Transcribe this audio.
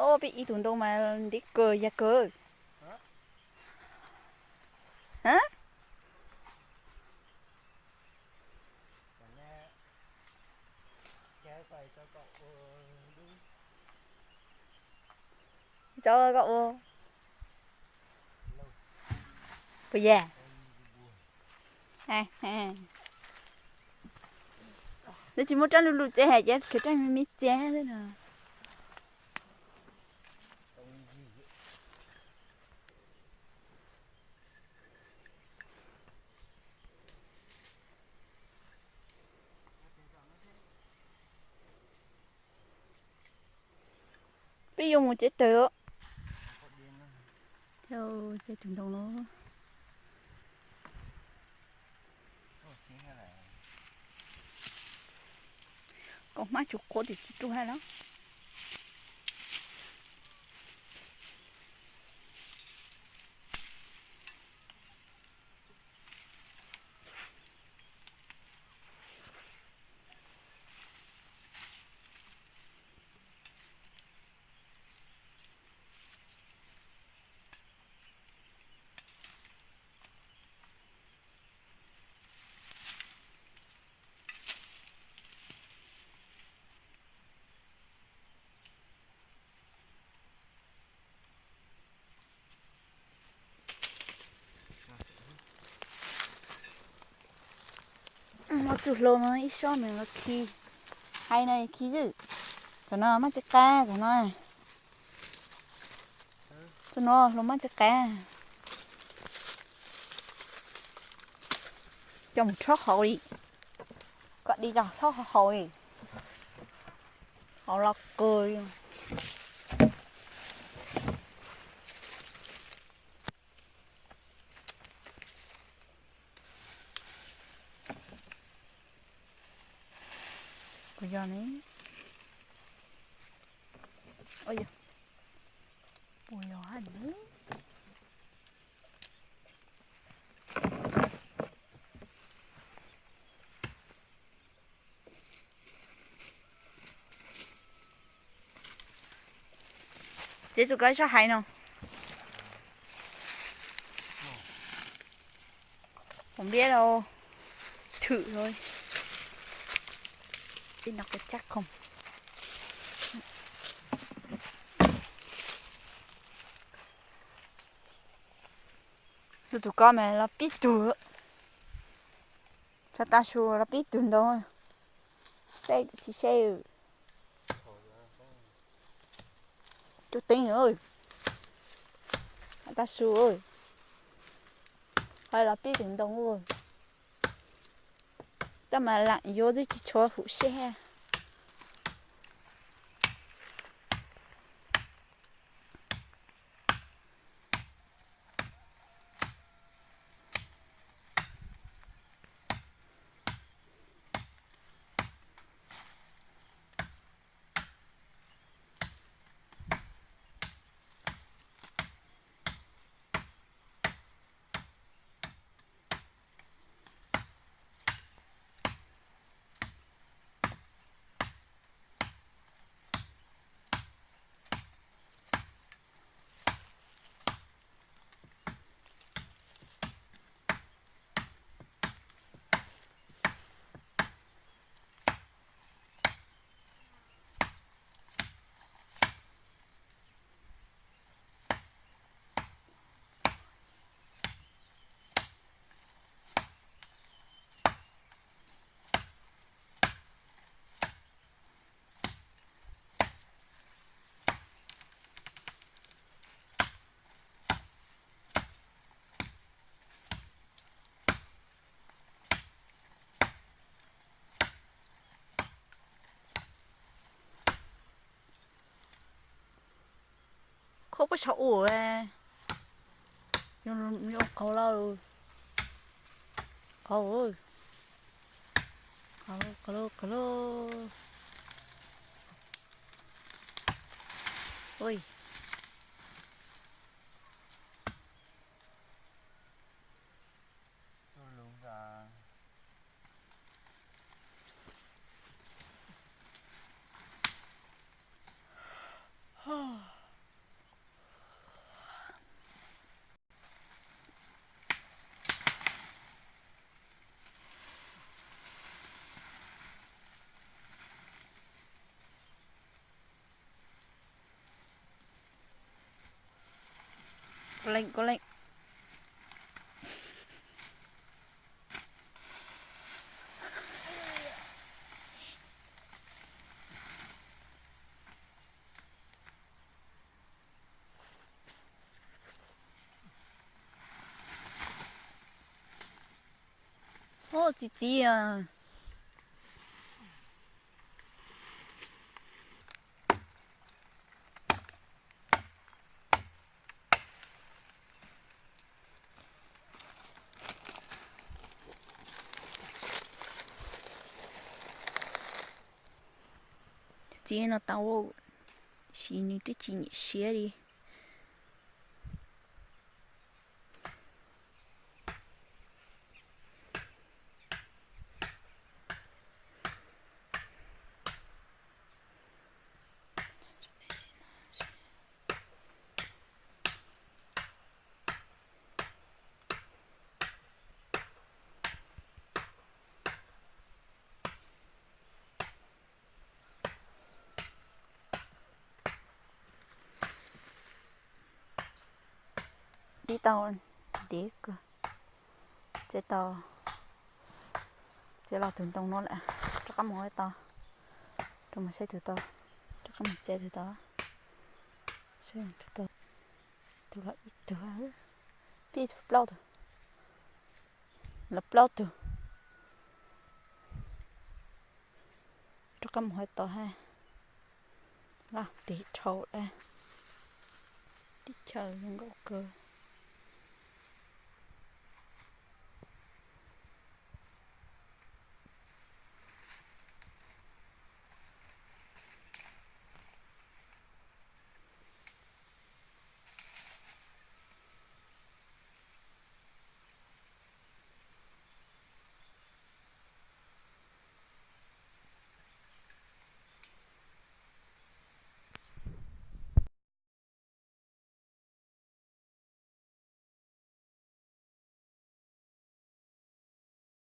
Ob peb ib tug ntoo mas ntev kawg yag kawg. Tso koj ua. Puas yog? Nws tsis muaj rab lug lug txias hais ces khiav rab me me txias xwb no. Peb yuav mus tsev tawg. Tsev tawg ntoo los. Kom hmab tsuv quav tim tsis ruaj hab los. Muab txuj hlau no ib sob nws los khi. Hais no khi xwb. Thaum no maj txiv qab thaum no. Thaum no hluas maj txiv qab. Coj mus rhaub haus li. Kom di coj rhaub haus li. Haus los kawg li. Puas yog ne? Puas yog hab ne? Txiav txuj koj sab hais no. Ua npiab rau thwm rau. Ib no kuv tsab khoom. Tus tus ko mas los pib tug. Txhob tas su los pib tug ntoo. Saib tsis saib. Cub teeb. Txhob tas su. Qhov los pib tug ntoo. Tab mas lam yuav twb tsis tshua hum seb. Khuab puab saum ua, yuav qaug lawm. Qaug, qaug, qaug lauj. Kov leej, kov leej. Ub, txiv txiv. Txiv no tau, tab sis nws twb tsis nyiam siab li. Tib tau ntev kawg. Txiav tau, txiav los tus ntoo no lawm, rov qab mus tod, rau mus saib tus tod, rov qab mus txiav tus tod, saib tus tod, tus los ib tug, pib tug plaub tug, los plaub tug, rov qab mus hauv tod ha, laj tes dhau lawm, teb chaws zoo nkauj kawg.